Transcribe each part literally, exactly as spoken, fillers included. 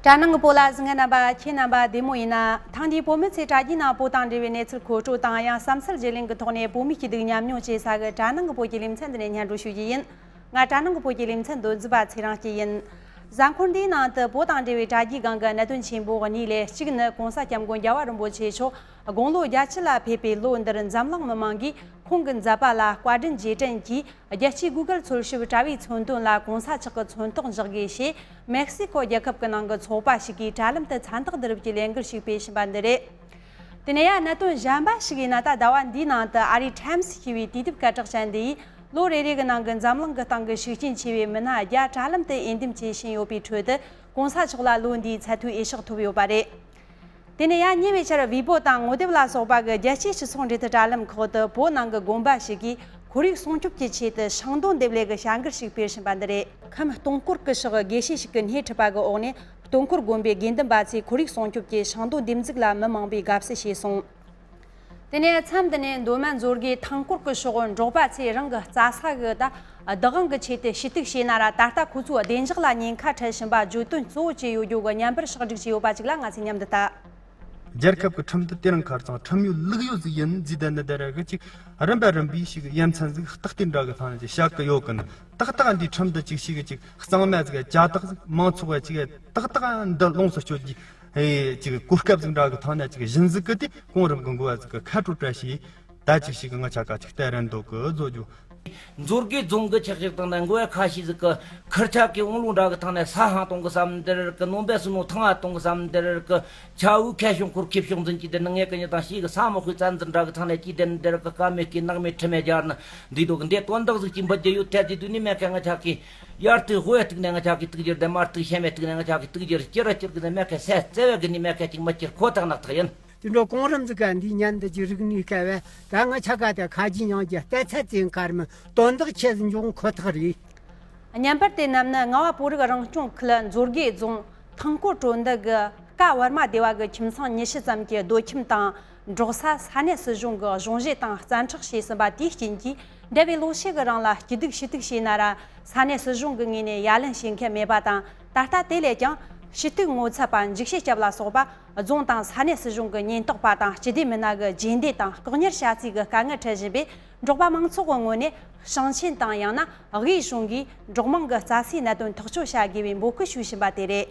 དྲ་ནང་གི་བོད་ལ་གཟིགས་མཁན་རྣམ་པ་ཁྱེད་རྣམ་པ་བདེ་མོ་ཡིན་ན། ཐེངས་འདིའི་བོད་མི་ཚོས་དྲ་རྒྱའི་ནང་བོད་དང་འབྲེལ་བའི་གནས་ཚུལ་མཁོ་སྤྲོད་དང་། ཡང་བསམ་ཚུལ་བརྗེ་ལེན་གྱི་ཐོག་ནས་བོད་མིའི་སྐྱིད་སྡུག་མཉམ་མྱོང་བྱེད་ས་གི་དྲ་ནང་གི་བོད་ཀྱི་ལེ་ཚན་འདི་ནས་སྙན་སྒྲོན་ཞུ་རྒྱུ་ཡིན། ང་དྲ་ནང་གི་བོད་ཀྱི་ལེ་ཚན་མདོ་འཛིན་པ་ཚེ་རིང་སྐྱིད་ཡིན། གཟའ་འཁོར་འདིའི་ནང་དུ་བོད་དང་འབྲེལ་བའི་དྲ་རྒྱའི་སྒང་གི་གནད་དོན་ཆེན་པོ་གཉིས་ལས་གཅིག་ནི་༸གོང་ས་༸སྐྱབས་མགོན་རྒྱལ་བ་རིན་པོ་ཆེ་མཆོག་དགུང་ལོ་བརྒྱད་ཅུ་ལ་ཕེབས་པའི་ལོ་འདིར་འཛམ་གླིང་མི་མང་གིས་ཁོང་གི་མཛད་པ་ལ་བཀའ་དྲིན་རྗེས་དྲན་གྱིས། རྒྱལ་སྤྱིའི་Google་འཚོལ་ཞིབ་དྲ་བའི་མཚོན་དོན་ལ་༸གོང་ས་མཆོག་གི་མཚོན་རྟགས་འཇོག་དགོས་ཞེས་མེག་སི་ཀོ་རྒྱལ་ཁབ་ཀྱི་ནང་གི་ཚོགས་པ་ཞིག་གིས་དྲ་ལམ་དུ་མཚན་རྟགས་བསྡུ་རུབ་ཀྱི་ལས་འགུལ་ཞིག་སྤེལ་བཞིན་པ་འདི་རེད། དེ་ནས་ཡང་གནད་དོན་གཞན་པ་ཞིག་ཡིན་ན། ད་ཟླ་བ་འདིའི་ནང་དུ་ཨ་རིའི་Times ཞེས་པའི་དུས་དེབ་སྐད་གྲགས་ཅན་འདི་ཡིས་ལོ་རེ་རེ་གི་ནང་གི་འཛམ་གླིང་གི་སྟེང་གི་ཤུགས་རྐྱེན་ཆེ་བའི་མི་སྣ་བརྒྱ་དྲ་ལམ་དུ་འོས་འདེམས་བྱེད་བཞིན་ཡོད་པའི་ཁྲོད་དུ་༸གོང་ས་མཆོག་ལ་ལོ་འདིའི་ཚད་མཐོའི་འོས་ཤོག་ཐོབ་ཡོད་པ་རེད། དེ་ནས་ཡང་ཉེ་བའི་ཆར་ཝི་པོ་དང་ངོ་དེབ་ལ་སོགས་པ་གི་རྒྱལ་སྤྱིའི་སྤྱི་ཚོགས་འབྲེལ་མཐུད་དྲ་ལམ་ཁག་ཏུ་བོད་ནང་གི་དགོན་པ་ཞིག་གིས་ཁོར་ཡུག་སྲུང་སྐྱོབ་ཀྱི་ཆེད་དུ་ཤིང་སྡོང་འདེབས་ལས་ཀྱི་བྱ་འགུལ་ཞིག་སྤེལ་བཞིན་པ་འདི་རེད། ཁམས་སྟོང་སྐོར་གྱི་ཕྱོགས་དགེ་བཤེས་ཤིག་གིས་སྣེ་ཁྲིད་པ་གི་འོག་ནས་སྟོང་སྐོར་དགོན་པའི་དགེ་འདུན་པ་ཚོས་ཁོར་ཡུག་སྲུང་སྐྱོབ་ཀྱི་ཤིང་སྡོང་འདེབས་འཛུགས་ལ་མི་མང་པོས་དགའ་བསུ་བྱས་སོང་། དེ་ནས་མཚམས་འདི་ནས་མདོ་སྨད་མཛོད་དགེ་ཐང་སྐོར་གྱི་ཕྱོགས་འབྲོག་པ་ཚོས་རང་གི་རྩྭ་ས་གི་ད་བདག་དབང་གི་ཆེད་དུ་ཞུ་གཏུག་བྱས་ན་ར། ད་ལྟ་ཁོ་ཚོའི་བདེ་འཇགས་ལ་ཉེན་ཁ་འཕྲད་བཞིན་པ་བརྗོད་དོན་གཙོ་བོ་བྱས་ཡོད་རྒྱུ་གི་བརྙན་པར་ཕྱོགས་སྒྲིག་བྱས་ཡོད་པ་ཅིག་ལ་ང་ཚོས་མཉམ་དུ་ལྟ། རྒྱལ་ཁབ་ཀྱི་ཁྲིམས་དེ་དེ་རིང་ཁ་སང་ཁྲིམས་ཡོད་ལུགས་ཡོད་ཟིག་ཡིན་ཟེར། དེ་ནི་དེ་ར་གི་ཅིག་རིམ་པ་རིམ་པའི་ཞིག་ཡ་མཚན་ཟིག་རྟགས་བསྟན་འདྲ་གི་ཐང་ནས་ཅིག་བཤད་གི་ཡོད་གི་ནི། ཏག་ཏག་འདིའི་ཁྲིམས་དེ་ཅིག་ཞིག་གི་ཅིག་གཙང་མ་ཟིག་ཇ་དག་ཟིག་མང་ཚོགས་ཀྱི་ཅིག་ཏག་ཏག་འདི་ལོངས་སུ་སྤྱོད་རྒྱུ་ཨེ་ཅིག་གོ་སྐབས་ཟིག་འདྲ་གི་ཐང་ནས་ཅིག་གཞི་འཛུགས་གི་དེ་གོང་རིམ་གི་འགོ་བ་ཟིག་གི་ཁ་སྤྲོད་བཀྲ་ཤིས། ད་ཅིག་ཞིག་གི་ང་ཆ་ག་ཅིག་ལྟ་རན་འདུག་གི་བཟོ་རྒྱུ། མཛོད་དགེ་རྫོང་གི་ཆག་ཆག་དང་ནས་འགོ་བ་ཁ་ཤས་ཟིག་གི་ཁུར་ཆ་གི་འོང་ལུང་འདྲ་གི་ཐང་ནས་ས་ཧང་གཏོང་གི་བསམ་འདིར་གི་ནོམ་པ་སུ་ནོ་ཐང་ང་གཏོང་གི་བསམ་འདིར་གི་ཆ་འུ་ཁ་ཤོང་འཁོར་ཁེབས་ཤོང་འཛིན་གྱི་འདི་ནི་ངས་གི་ཉི་དང་ཞིག་གི་ས་མོ་ཁོས་བཙན་འཛིན་འདྲ་གི་ཐང་ནས་ཀྱི་འདི་ནི་འདིར་གི་ཀ་མེད་ཀྱི་ནག་མེད་ཁྲི་མེད་རྒྱར་ནི་འདི་དོ་གི་འདི་དོན་དག་ཟིག་ཅིག་འབུད་རྒྱུ་ཡོད། ཐལ་དེ་དུས་ནི་མེད་ཁ་ང་ཆ་གི་ཡར་དུ་ཧོས་ཐུག་ནས་ང་ཆ་གི་ཐུག་རྒྱུར། འདི་མར་དུ་ཤ་མེད་ཐུག་ནས་ང་ཆ་གི་ཐུག་རྒྱུར། སྐྱི་ར་སྐྱིར་གི་ནི་མེད་ཁ་ཟས་བརྩེ་བས་གི་ནི་མེད་ཁ་ཅིག་མི་སྐྱིར་ཁོ་ཐག་ནག་ཐག་ཡིན། དེ་འགྲོ་གོང་རིམ་ཟིག་ག་འདི་ཉན་འདི་ཀྱི་རིག་ནུས་དཀའ་བས་ད་ང་ཆ་ག་དེ་ཁ་ཅིག་ཉང་གི་ལྟ་ཚད་ཅན་ཁར་མི་དོན་དག་ཆེ་ཟིག་འབྱུང་ཁོ་ཐག་རེད། བརྙན་པར་དེ་རྣམས་ནི་རྔ་བ་བོད་རིགས་རང་སྐྱོང་ཁུལ་མཛོད་དགེ་རྫོང་ཐང་སྐོར་གྲོང་རྡལ་གྱི་ཀ་ཝར་མ་སྡེ་བ་གི་ཁྱིམ་ཚང་ཉི་ཤུ་ཙམ་གྱི་སྡོད་ཁྱིམ་དང་འབྲོག་ས་ས་གནས་སྲིད་གཞུང་གི་གཞུང་བཞེས་དང་བཙན་ཁྲིད་བྱས་ཟིན་པ་དེའི་རྐྱེན་གྱིས། འདས་པའི་ལོ་ཤས་ཀྱི་རིང་ལ་སྐྱིད་སྡུག་ཞུ་གཏུག་བྱས་ན་ར། ས་གནས་སྲིད་གཞུང་གི་ངོས་ནས་ཡ་ལན་བྱེད་མཁན་མེད་པ་དང་། ད་ལྟ་དེ་ལས་ཀྱང་ཞུ་གཏུག་ངོ་ཚབ་པ་འཇིགས་བྱེད་སྐྱབས་ལ་སོགས་པ་རྫོང་དང་ས་གནས་སྲིད་གཞུང་གི་ཉེན་རྟོག་པ་དང་སྤྱི་བདེ་མི་སྣ་གི་རྗེས་འདེད་དང་བཀག་ཉར་བྱ་རྩིས་ཀྱི་དཀའ་ངལ་འཕྲད་བཞིན་པས། འབྲོག་པ་མང་ཚོགས་ཀྱི་ངོས་ནས་ཞིང་ཆེན་དང་ཡང་ན་དབུས་གཞུང་གིས་འབྲོག་དམངས་ཀྱི་རྩྭ་སའི་གནད་དོན་ཐག་གཅོད་བྱ་དགོས་པའི་འབོད་སྐུལ་ཞུ་བཞིན་པ་དེ་རེད།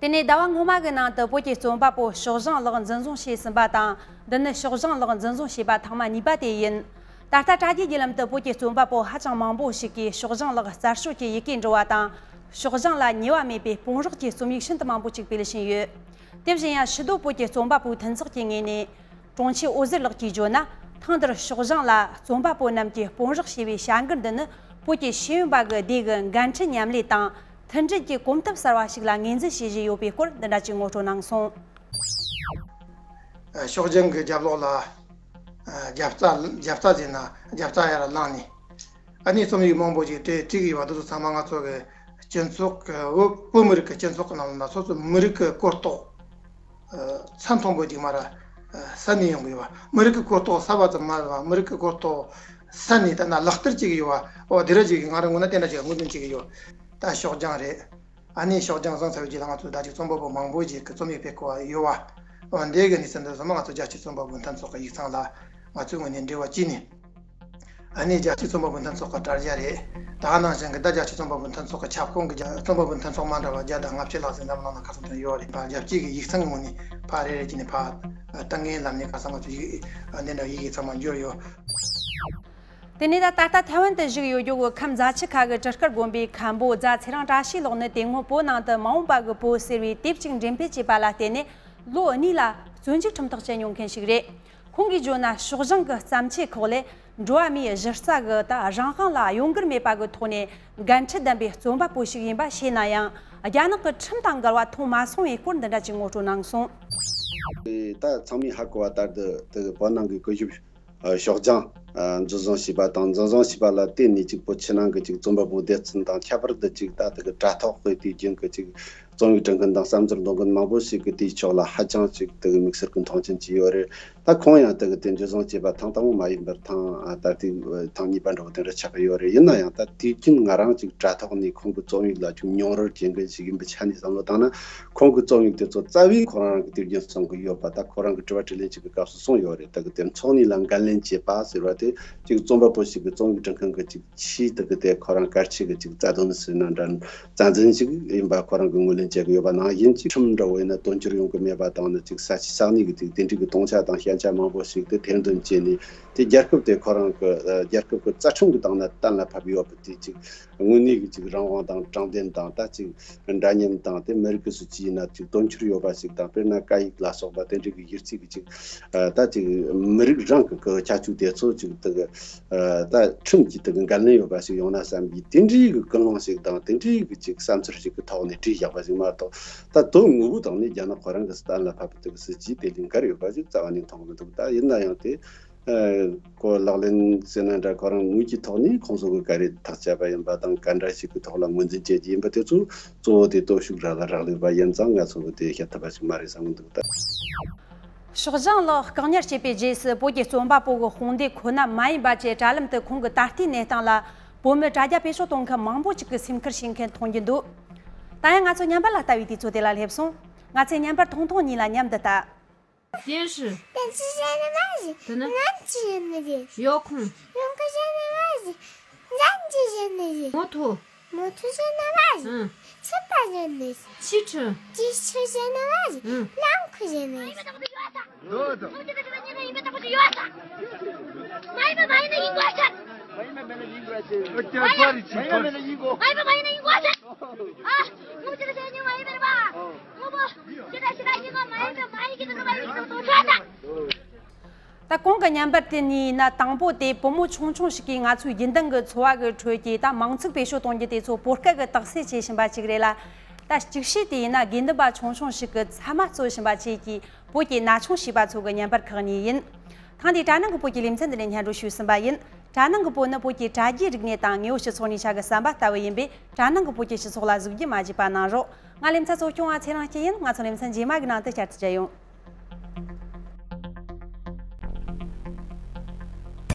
དེ་ནས་ཟླ་བ་སྔོན་མ་གི་ནང་དུ་བོད་ཀྱི་རྩོམ་པ་པོ་ཕྱོགས་བཞེངས་ལགས་འཛིན་བཟུང་བྱས་ཟིན་པ་དང་། འདི་ནི་ཕྱོགས་བཞེངས་ལགས་འཛིན་བཟུང་བྱས་པ་ཐེངས་མ་གཉིས་པ་དེ་ཡིན། ད་ལྟ་དྲ་རྒྱའི་བརྒྱུད་ལམ་དུ་བོད་ཀྱི་རྩོམ་པ་པོ་ཧ་ཅང་མང་པོ་ཞིག་གིས་ཕྱོགས་བཞེངས་ལགས་རྩད་གཅོད་ཀྱི་ཡི་གེ་འབྲི་བ་དང་། ཕྱོགས་བཞེངས་ལ་ཉེས་པ་མེད་པའི་དཔུང་རོགས་ཀྱི་རྩོམ་ཡིག་ཤིན་ཏུ་མང་པོ་ཞིག་སྤེལ་བཞིན་ཡོད། དེ་བཞིན་ཡང་ཕྱི་སྡོད་བོད་ཀྱི་རྩོམ་པ་པོའི་མཐུན་ཚོགས་ཀྱི་ངོས་ནས། དྲུང་ཆེ་འོད་ཟེར་ལགས་ཀྱིས་བརྗོད་ན། ཐེངས་འདིར་ཕྱོགས་བཞེངས་ལ་རྩོམ་པ་པོ་རྣམས་ཀྱི་དཔུང་རོགས་ཞེས་པའི་བྱ་འགུལ་འདི་ནི་བོད་ཀྱི་ཤེས་ཡོན་པ་གི་སྡེ་གི་འགན་འཁྲི་མཉམ་ལས་དང་མཐུན་སྒྲིལ་གྱི་གོམ་སྟབས་གསར་བ་ཞིག་ལ་ངོས་འཛིན་བྱེད་བཞིན་ཡོད་པའི་སྐོར་འདི་འདྲ་ཅིག་ངོ་སྤྲོད་གནང་སོང་། ཕྱོགས་བཞེངས་ཀྱི་རྒྱབ་ལོགས་ལ་རྒྱབ་རྩ་རྒྱབ་རྩ་ཟེར་ན་རྒྱབ་རྩ་ཡར་བླངས་ནས། ཨ་ནི་རྩོམ་ཡིག་མང་པོ་ཞིག་དེ་བྲིས་ཡོད་པ་འདི་ཚོ་ཚང་མ་ང་ཚོ་གི་སྤྱི་ཚོགས་ཀྱི་བོད་བོད་མི་རིགས་ཀྱི་སྤྱི་ཚོགས་ཀྱི་ནང་ལ་སོ་སོ་མི་རིགས་ཀྱི་གོ་རྟོགས་ས་མཐོན་པོ་ཅིག་མ་ར་ས་ནས་ཡོང་གི་ཡོད་པ། མི་རིགས་ཀྱི་གོ་རྟོགས་གསར་པ་ཙམ་མ་རེད་པ། མི་རིགས་ཀྱི་གོ་རྟོགས་ས་ནས་ད་ན་ལག་བསྟར་བྱེད་ཀྱི་ཡོད་པ། འོ་དེ་འདྲ་ཅིག་ང་རང་ངོས་ནས་དེ་འདྲ་ཅིག་ངོས་འཛིན་བྱེད་ཀྱི་ཡོད། ད་ཕྱོགས་བཞེངས་རེད། ཨ་ནི་ཕྱོགས་བཞེངས་བཟང་ཚར་བའི་རྗེས་ལ་ང་ཚོ་ད་ཅིག་རྩོམ་པ་པོ་མང་པོ་ཞིག་གི་རྩོམ་ཡིག་སྤེལ་དགོས་པ་ཡོད་པ། འོ་འདི་གི་གནས་ཚུལ་འདི་ཚང་མ་ང་ཚོ་རྒྱལ་སྤྱིའི་རྩོམ་པ་པོ་མཐུན་ཚོགས་ཀྱི་ཡིག་ཚང་ལ་ང་ཚོའི་ངོས་ནས་འབྲེལ་བ་བྱས་ནས། ཨ་ནི་རྒྱལ་སྤྱིའི་རྩོམ་པ་པོ་མཐུན་ཚོགས་ཀྱི་དྲ་རྒྱ་རེད། ད་ག་ནང་བཞིན་གྱི་ད་རྒྱལ་སྤྱིའི་རྩོམ་པ་པོ་མཐུན་ཚོགས་ཀྱི་ཁྱབ་ཁོངས་ཀྱི་རྒྱ་རྩོམ་པ་པོ་མཐུན་ཚོགས་མ་འདྲ་བ་བརྒྱ་དང་ལྔ་བཅུ་ལྷག་ཟིན་འཛམ་གླིང་ལ་ཁ་སང་དུ་ཡོད་རེད་པ། རྒྱལ་སྤྱིའི་གི་ཡིག་ཚང་གི་ངོས་ནས་ཕར་རེ་རེ་བྱས་ནས་ཕར་ཏང་གི་ལམ་ནས་ཁ་སང་ང་ཚོ་ཡིག་འདི་འདྲ་ཡི་གེ་ཚང་མ་འབྱོར་ཡོད། དེ་ནས་ད་ད་ལྟ་ཐའེ་ཝན་དུ་བཞུགས་ཡོད་རྒྱུ་གི་ཁམས་རྫ་ཆུ་ཁ་གི་གྲི་དཀར་དགོན་པའི་མཁན་པོ་རྫ་ཚེ་རིང་བཀྲ་ཤིས་ལགས་ནི་དེ་སྔོན་བོད་ནང་དུ་མ་འོངས་པ་གི་བོད་ཟེར་བའི་དེབ་ཅིག་འགྲེམས་སྤེལ་བྱས་པ་ལ་བརྟེན་ནས་ལོ་གཉིས་ལ་བཙོན་འཇུག་ཁྲིམས་ཐག་བཅད་མྱོང་མཁན་ཞིག་རེད། ཁོང་གིས་བརྗོད་ན་ཕྱོགས་བཞེངས་ཀྱི་བརྩམས་ཆོས་ཁག་ལས་འགྲོ་བ་མིའི་གཞི་རྩ་གི་ད་རང་དབང་ལ་གཡོ་འགུལ་མེད་པ་གི་ཐོག་ནས་འགན་འཁྲི་ལྡན་པའི་རྩོམ་པ་པོ་ཞིག་ཡིན་པ་ཤེས་ན་ཡང་། རྒྱ་ནག་གི་ཁྲིམས་དང་འགལ་བ་མཐོང་མ་སོང་བའི་སྐོར་འདི་འདྲ་ཅིག་ངོ་སྤྲོད་གནང་སོང་། ད་ཚང་མས་ཧ་གོ་བ་ལྟར་དུ་དེ་བོད་ནང་གི་བཀོད་ཞབས་ཕྱོགས་བཞེངས་ འཛིན་བཟུང་བྱས་པ་དང་། འཛིན་བཟུང་བྱས་པ་ལ་བརྟེན་ནས་ཅིག་བོད་ཕྱི་ནང་གི་ཅིག་རྩོམ་པ་པོ་སྡེ་ཚན་དང་། ཁྱད་པར་དུ་ཅིག་ད་ལྟ་གི་དྲ་ཐོག་གི་དུས་རྒྱུན་གི་ཅིག་རྩོམ་ཡིག་འབྲི་མཁན་དང་བསམ་ཚུལ་འདོན་མཁན་མང་པོ་ཞིག་གིས་དེའི་ཕྱོགས་ལ་ཧ་ཅང་ཅིག་དེ་གི་དམིགས་བསལ་གྱི་མཐོང་ཆེན་བྱས་ཡོད་རེད། ད་ཁོང་ཡང་དེ་གི་དེ་འཛིན་བཟུང་བྱས་པ་ཐེངས་དང་པོ་མ་ཡིན་པར་ཐེངས་ཨ་ད་ལྟའི་ཐེངས་གཉིས་པ་འདྲ་བོ་དེ་འདྲ་ཆགས་ཀྱི་ཡོད་རེད། ཡིན་ན་ཡང་ད་དུས་རྒྱུན་ང་རང་ཅིག་དྲ་ཐོག་ནས་ཁོང་གི་རྩོམ་ཡིག་ལ་ཅིག་མྱོང་རོལ་བྱེད་མཁན་ཞིག་ཡིན་པའི་ཆ་ནས་བསམ་བློ་བཏང་ན། ཁོང་གི་རྩོམ་ཡིག་དེ་ཚོ་རྩ་བའི་ཁོ་རང་གི་དུས་རྒྱུན་གསུང་གི་ཡོད་པ། ད་ཁོ་རང་གི་དྲི་བ་དྲིས་ལན་ཅིག་གི་སྐབས་སུ་གསུངས་ཡོད་རེད། ད་གི་དེ་འཚོ་གནས་ལ་འགན་ལེན་བྱེད་པ་ཟེར་བ་དེ་ཅིག་རྩོམ་པ་པོ་ཞིག་གི་རྩོམ་ཡིག་འབྲི་མཁན་གྱི་ཅིག་ཆེས་དེ་གི་དེ་ཁོ་རང་གལ་ཆེ་གི་ཅིག་རྩ་དོན་ཟེར་ན་འདྲ། རྩ་འཛིན་ཞིག་ཡིན་པ་ཁོ་རང་གིས་ངོས་ལེན་བྱེད་ཀྱི་ཡོད་པ་ནང་བཞིན་གྱི། ཁྲིམས་འདྲ་བོ་ཡིན་ན་དོན་འཁྱོལ་ཡོང་གི་མེད་པ་དང་། ནི་ཅིག་ས་ཆ་ས་གནས་ཀྱི་ཅིག་དེ་འདྲའི་གི་སྟོང་ཆ་དང་ཞན་ཆ་མང་པོ་ཞིག་དེ་ཐེར་འདོན་བྱས་ནས། དེ་རྒྱལ་ཁབ་དེ་ཁོ་རང་གི་ཨ་རྒྱལ་ཁབ་ཀྱི་རྩ་ཁྲིམས་ཀྱི་སྟེང་ན་གཏན་ལ་ཕབ་ཡོད་པ་དེ་ཅིག་དངོས་གནས་ཀྱི་ཅིག་རང་དབང་དང་དྲང་བདེན་དང་། ད་ཅིག་འདྲ་མཉམ་དང་། དེ་མི་རིགས་ཀྱི་སྲིད་ཇུས་ཡིན་ན་ཅིག་དོན་འཁྱོལ་ཡོད་པ་ཞིག་དང་། དཔེར་ན་སྐད་ཡིག་ལ་སོགས་པ་དེ་འདྲའི་གི་གཞི་རྩའི་གི་ཅིག་ཨ་ད་ཅིག་མི་རིགས་རང་གི་གི་ཁྱད་ཆོས་དེ་ཚོ་ཅིག་དེ་གི་ཨ་ད་ཁྲིམས་ཀྱིས་དེ་གི་འགན་ལེན་ཡོད་པ་ཞིག་ཡོང་ན་བསམ་པའི་དེ་འདྲའི་གི་ཀུན་སློང་ཞིག་དང་། དེ་འདྲའི་གི་ཅིག་བསམ་ཚུལ་ཞིག་གི་ཐོག་ནས་བྲིས་བཞག་པ་ཞིག་མ་གཏོགས། ད་དོན་དངོས་པོ་དང་ནི་རྒྱ་ནག་ཁོ་རང་གི་གཏན་ལ་ཕབ་པའི་དེ་གི་སྲིད་ཇུས་དེ་ལས་འགལ་ཡོད་པ་ཞིག་རྩ་བ་ནས་མཐོང་གི་མི་འདུག་ད་ཡིན་ན་ཡང་དེ་ཨ་ཁོ་ལག་ལེན་ཟེར་ན་འདྲ། ཁོ་རང་དངུལ་གྱི་ཐོག་ནས་ཁོང་ཚོ་གི་ག་རེ་ཐག་བཅད་པ་ཡིན་པ་དང་། ག་འདྲ་ཞིག་གི་ཐོག་ལ་ངོས་འཛིན་བྱེད་ཀྱི་ཡིན་པ་དེ་ཚོ་གཙོ་བོ་དེ་སྟོབས་ཤུགས་རག་ལ་རག་ལས་པ་ཡིན་ཙང་། ང་ཚོ་གི་དེ་བཤད་ཐུབ་པ་ཞིག་མ་རེད་བསམ་གི་འདུག་ད་ཕྱོགས་བཞི་ལ་བཀག་ཉར་བྱས་པའི་རྗེས་སུ། བོད་ཀྱི་རྩོམ་པ་པོ་གི་དཔུང་སྡེ་ཁོ་ན་མ་ཡིན་པ་བཅས། དྲ་ལམ་དུ་ཁོང་གི་ད་ལྟའི་གནས་སྟངས་ལ་བོད་མི་དྲ་རྒྱ་བེད་སྤྱོད་གཏོང་མཁན་མང་པོ་ཅིག་གིས་སེམས་ཁུར་བྱེད་མཁན་མཐོང་རྒྱུ་འདུག་ད་ཡང་ང་ཚོ་ཉམས་པར་ལ་ལྟ་བའི་དུས་ཚོད་དེ་ལ་སླེབས་སོང་། ང་ཚོས་ཉམས་པར་ཐུང་ཐུང་གཉིས་ལ་མཉམ་དུ་ལྟ། 电视。 电视 བྱས་ནི་མ་རེད། དེ་ནི། 冷气 བྱས་ནི་རེད། 遥控。 遥控 བྱས་ནི་མ་རེད། 冷气 བྱས་ནི་རེད། 摩托。 Motor བྱས་ནི་མ་རེད། 嗯。 ཆར་པ་བྱས་ནི་རེད། 汽车。 汽车 བྱས་ནི་མ་རེད། 嗯。 冷气 བྱས་ནི་རེད། 对的。 ད་གོང་གི་ཉམས་པར་བརྟེན་ནས་ཡིན་ན། དང་པོ་དེ་བུ་མོ་ཆུང་ཆུང་ཞིག་གིས་ང་ཚོའི་རྒྱུན་ལྡན་གྱི་འཚོ་བ་གི་ཁྲོད་ཀྱི་ད་མིང་ཚིག་བེད་སྤྱོད་གཏོང་རྒྱུ་དེ་ཚོ་བོད་སྐད་ཀྱི་རྟགས་གསལ་བྱེད་བཞིན་པ་ཅིག་རེད་ལ། ད་གཅིག་ཤོས་དེ་ཡིན་ན་དགེ་འདུན་པ་ཆུང་ཆུང་ཞིག་གི་ཚབ་མ་གཙོ་བཞིན་པ་བཅས་ཀྱིས་བོད་ཀྱི་ན་ཆུང་བྱིས་པ་ཚོ་གི་ཉམས་པར་ཁག་ནས་ཡིན། ཐེངས་འདིའི་དྲ་ནང་གི་བོད་ཀྱི་ལེ་ཚན་འདི་ནས་སྙན་སྒྲོན་ཞུས་ཟིན་པ་ཡིན། དྲ་ནང་གི་བོད་ནི་བོད་ཀྱི་དྲ་རྒྱའི་རིག་གནས་དང་དངོས་ཡོད་སྤྱི་ཚོགས་ནུས་ཆ་གི་ཟམ་པ་ལྟ་བུ་ཡིན་པས། དྲ་ནང་གི་བོད་ཀྱི་སྤྱི་ཚོགས་ལ་ཟུག་རྒྱུ་མ་བརྗེད་པ་གནང་རོགས། ང་ལེ་ཚན་གཙོ་སྐྱོང་བ་ཚེ་རིང་སྐྱིད་ཡིན། ང་ཚོ་ལེ་ཚན་རྗེས་མ་གི་ནང་དུ་བསྐྱར་དུ་མཇལ་ཡོང་།